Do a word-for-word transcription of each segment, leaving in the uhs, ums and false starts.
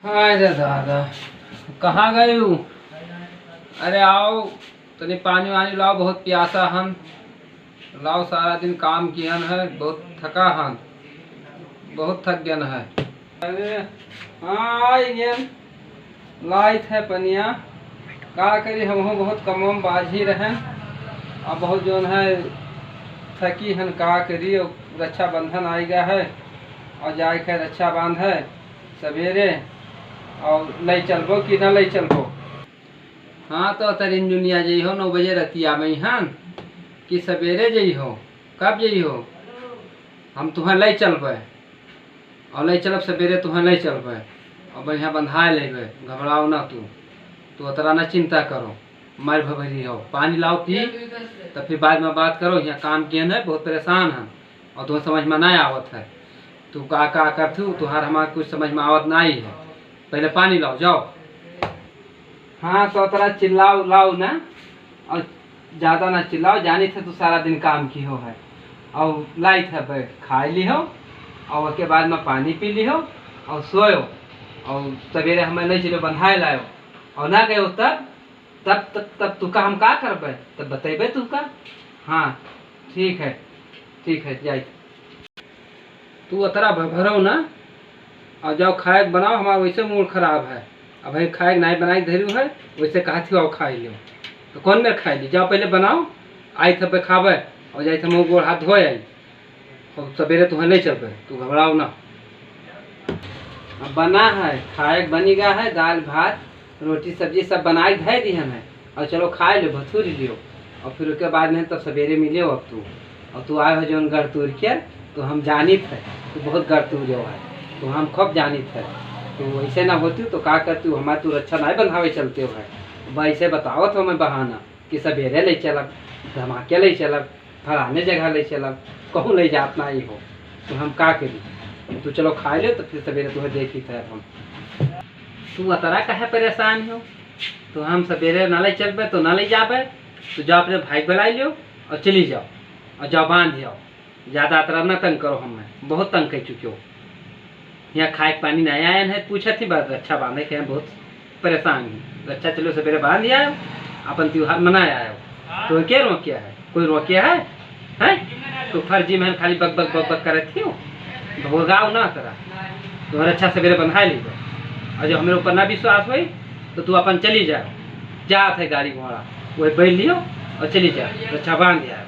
हाय रे दादा, कहाँ गयू? अरे आओ, तनी पानी वानी लाओ, बहुत प्यासा हन। लाओ, सारा दिन काम किहन है, बहुत थका हन, बहुत थक गयन है। अरे हाँ, आई गेन, लाइत है पनिया। का करी, हमहूँ बहुत कमवा में बाझी रहन, अब बहुत जौन है थकी हन, का करी। अब रक्षाबंधन आइगा है और जाए के रक्षा बांध है सवेरे, और लई चलबो कि ना लई चलबो? हाँ, तो तरिन दुनिया जइहो नौ बजे रतिया में हन कि सवेरे जइहो? कब जइहो? हम तुहें लई चलबे और लई चलब, सवेरे तुहें लई चलबे और बढ़िया बंधाए लेबे, घबराओ ना तू, तू अतरा ना चिंता करो। मार भभरी हो, पानी लाओ पी, तब फिर बाद में बात करो। यहाँ काम किहन है, बहुत परेशान है और तुम्हें समझ में ना आवत है। तू का का करथू, तुहार हमार कुछ समझ में आवत नहीं है। पहले पानी लाओ, जाओ। हाँ, तो अतरा चिल्लाओ लाओ ना, और ज्यादा ना चिल्लाओ, जानी थे तू सारा दिन काम किहो है, और लाई थे बे, खाए लिहो, और उसके बाद में पानी पी लिहो, और सोयो, और सवेरे हमें ले चलो बंधाए लायो, और ना गयो तब, तब, तब, तब तू का हम का करबे, तब बतेबे तू का। हाँ, ठीक है, ठीक है, जाइत। तू अतरा भभरो ना, और जाओ खाए के बनाओ, हमारा वैसे मूड खराब है। अब है खाए के नाई बनाए के धरू है, वैसे कहा थी आओ खाए लियो। तो कौन मेर खाए ली? जाओ पहले बनाओ, आई तब खाबे, और जाई तब गोड़ हाथ धोए आई। और सवेरे तुहें ले चलबे, तू घबराओ ना। अब बना है, खाए के बनी गा है, दाल भात, रोटी सब्जी सब बनाए के धै दिहन है, और चलो खाए लो, भथुरी लियो, और फिर उसके बाद में तब सवेरे मिलियो। अब तू, और तू आए हो जौन गढ़ तूर के, तो हम जानित है, तू बहुत गढ़ तूर है, तो हम खूब जानित है। तो ऐसे ना होती तो का करती, हमारे तू रक्षा नहीं बंधावे चलते हो है। वैसे बताओ तो हमें बहाना कि सवेरे ले चलब, धमाके ले चलब, फलाने जगह ले चलब, कहूँ ले जात ना ही हो, तो हम का करी? तू चलो खाए लो, तो फिर सवेरे तुम्हें देखी थे हम। तू अतरा काहे परेशान हो? तो हम सवेरे ना ले चलबे तो ना ले जाबे, तो जाओ अपने भाई के बुला लियो और चली जाओ, और जाओ बांध जाओ। ज्यादा अतरा ना तंग करो हमें, बहुत तंग कर चुके हो। यहाँ खाए के पानी नहीं आयन है, पूछत ही बात, रक्षा बांधे के हैं, बहुत परेशान ही। रक्षा चलो सवेरे बांध आयो, अपन त्योहार मना आयो। तो के रोके है? कोई रोके है? हैं? तो फर्जी में खाली बक बक बक बक करत ही हो। भोगाओ ना करा। तो रक्षा सवेरे बंधा ली। और जो हमारे ऊपर ना विश्वास होई, तो तू अपन चली जाओ। जात है गाड़ी घोड़ा, वही बैठ लियो और चली जाओ। रक्षा बांध आयो।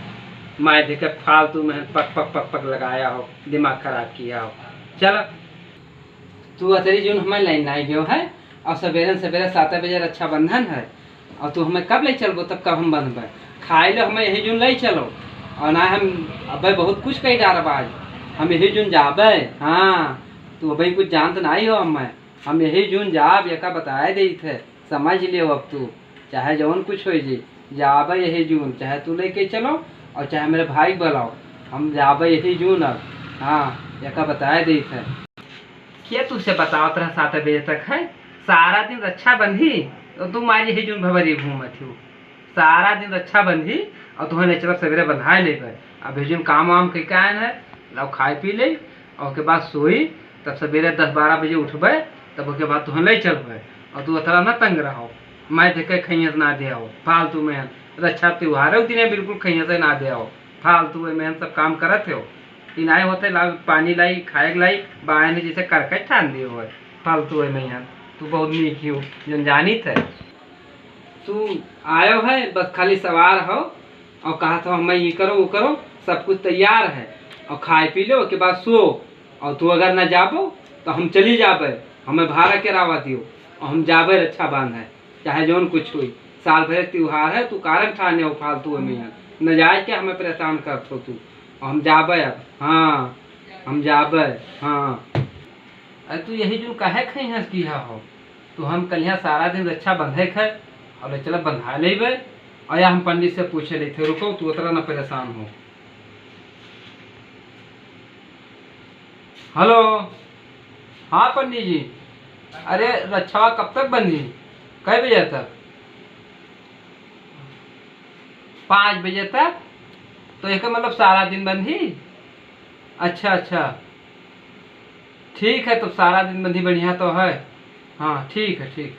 माय देखे फालतू में पक पक पक पक लगाया हो, दिमाग खराब किया हो। चल, तू अतरी जून हमें लाइन नहीं गयो है, और सवेरे सवेरे सात बजे रक्षाबंधन है, और तू हमें कब ले चलबो, तब कब हम बंधबे? खाए लो हमें यही जून ले चलो, और ना हम अबे बहुत कुछ कही डारब आज, हम यही जून जाबे। हाँ, तू अबे कुछ जानत नहीं हो हमें, हम यही जून जाब, एका बताए देइत है, समझ लियो अब तू, चाहे जौन कुछ हो जी, जाबे यही जून, चाहे तू लेके चलो और चाहे मेरे भाई के बुलाओ, हम जाबे यही जून अब। हाँ, एका बताए देइत है। के तुझसे बतावत रहा सात बजे तक है, सारा दिन रक्षा बंधी, तो तू मारी यही जून भभरी घूमत हो। सारा दिन रक्षा बंधी और तुहें ले चलब सवेरे बंधाए लेबे। अब यही जून काम वाम के का है, लाओ खाए पी ले, और ओके बाद सोई, तब सवेरे दस बारह बजे उठबे, तब ओके बाद तुहें ले चलबे। और तू अतरा ना तंग रहो, मैं देखे खैयस ना दे आओ, फालतू में हन। रक्षा त्योहार है, उतने बिल्कुल खैयस ना दे आओ, फालतू में हन सब काम करत हो। इनाए होते ला पानी लाई, खाए के लाई, बायन जैसे करकट ठान दिए हो, फालतू में हन। तू बहुत नीक ही हो, जन जानित है। तू आयो है, बस खाली सवार हो और कहा था, "मैं ये करो, वो करो", सब कुछ तैयार है। और खाए पी लो, ओके बाद सो। और तू अगर ना जाबो, तो हम चली जाबे, हमें भाड़ा किरावा दियो और हम जाबे रक्षा बांधे, चाहे जौन कुछ हुई। साल भर के त्योहार है, तू कारण ठाने हो फालतू में यहाँ, न जाए के हमें परेशान करत हो तू। और हम जाबे अब, हाँ, हम जाबे, हाँ। अरे तू यही जून काहे खैहस किहा हो? तू हम कलिया सारा दिन रक्षा बंधे खे, और ले चला बंधा लेबे, और या हम पंडित से पूछे लेते, रुको, तू उतरा ना परेशान हो। हेलो, हाँ पंडित जी, अरे रक्षावा कब तक बंधी, कै बजे तक? पाँच बजे तक। तो एक मतलब सारा दिन बंधी? अच्छा, अच्छा, ठीक है, तो सारा दिन बंधी, बढ़िया तो है। हाँ, ठीक है, ठीक।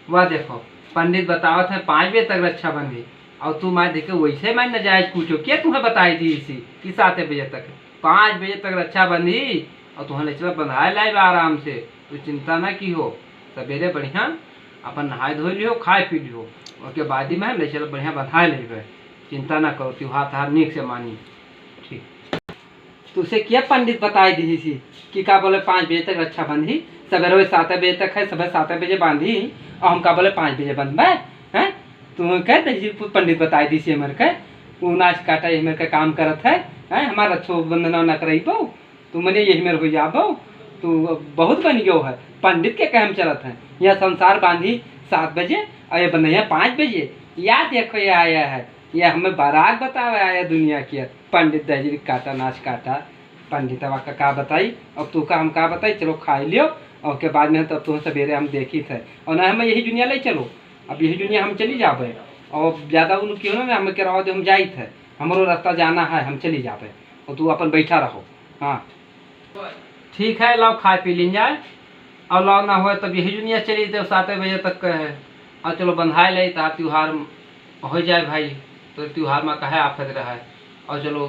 वह देखो, पंडित बतावत है पाँच बजे तक रक्षा बंधी, और तू माय देखे वैसे माय नजायज पूछो, के तुम्हें बताई दी इसी कि सात बजे तक? पाँच बजे तक रक्षा बंधी, और तुम्हें ले चला बंधाए लाइब आराम से, तू चिंता ना की हो। सवेरे बढ़िया अपन नहाए धोए लियो, खाए पी लियो, ओके बाद ही में हम ले चला बढ़िया बंधाए लेबे। चिंता ना करो, त्योहार तहार नीक से मानी। ठीक। तुसे किया पंडित बताई दी थी कि का बोले पाँच बजे तक रक्षा बंधी, सवेरे सात बजे तक है, सवेरे सात बजे बांधी, और हम का बोले पाँच बजे बंधबे? हैं? तू कह दे जी, पंडित बताई दी थी हमर के, वो नाच काटा हमर के काम करत है, हैं? हमार रक्षोबंधन न करइबो, तू मने यही मेर हो जाबो, तू बहुत बन गयो है। पंडित के कहम चलत है, यह संसार बांधी सात बजे और ये बंधे पाँच बजे। या देखो, ये आया है, ये हमें बारात बतावे आया दुनिया की। पंडित दहजरी काटा, नाच काटा, पंडितवा का का बताई, अब तू का हम का बताई। चलो खाई लियो, और के बाद में तब तू सवेरे हम देखी थे, और ना हमें यही दुनिया ले चलो, अब यही दुनिया हम चली जाबे, और ज्यादा उन क्यों ना हमें केरावा दे, हम जाई थे, हमरो रास्ता जाना है, हम चली जाबे, और तू अपन बैठा रहो। हाँ, ठीक है, लाओ खाए पी लीन जाए, और लाओ ना होए तब यही दुनिया चली, तो सात बजे तक के है। और चलो बंधाए ले, तार त्योहार हो जाए भाई, तो त्योहार में काहे आफत रहे। और चलो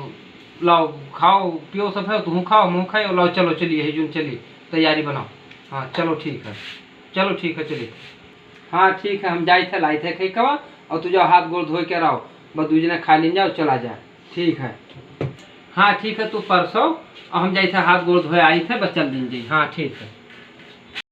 लाओ खाओ पियो सब है, तू खाओ मुँह खाओ, लाओ चलो चलिए, यही जुन चली, तैयारी बनाओ। हाँ चलो ठीक है, चलो ठीक है, चलिए। हाँ ठीक है, हम जाई थे, लाई थे खई कवा, और तू जाओ हाथ गोड़ धोए के रहो, बस दू जने खा लीन जाओ, चला जाए। ठीक है, हाँ ठीक है, तू परसो, और हम जाई थे हाथ गोड़ धोए आई थे, बस चल दिन जाई। हाँ ठीक है।